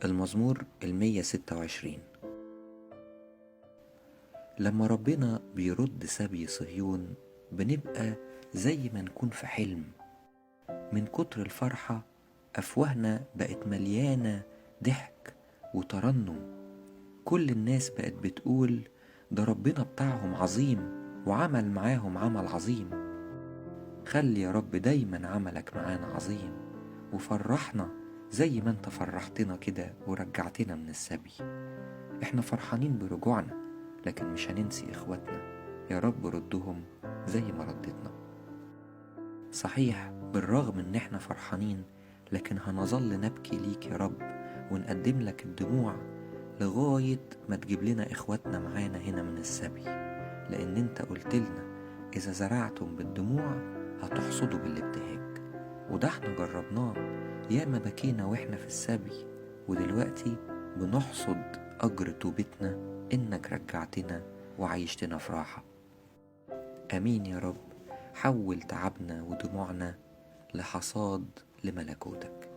المزمور 126. لما ربنا بيرد سبي صهيون بنبقى زي ما نكون في حلم، من كتر الفرحة أفواهنا بقت مليانة ضحك وترنم. كل الناس بقت بتقول ده ربنا بتاعهم عظيم وعمل معاهم عمل عظيم. خلي يا رب دايما عملك معانا عظيم، وفرحنا زي ما انت فرحتنا كده ورجعتنا من السبي. احنا فرحانين برجوعنا، لكن مش هننسي اخواتنا. يا رب ردهم زي ما ردتنا. صحيح بالرغم ان احنا فرحانين، لكن هنظل نبكي ليك يا رب ونقدم لك الدموع لغاية ما تجيب لنا اخواتنا معانا هنا من السبي، لان انت قلت لنا اذا زرعتم بالدموع هتحصدوا بالابتهاج. وده احنا جربناه، ياما بكينا واحنا في السبي، ودلوقتي بنحصد أجر توبتنا إنك رجعتنا وعيشتنا في راحة. أمين يا رب، حول تعبنا ودموعنا لحصاد لملكوتك.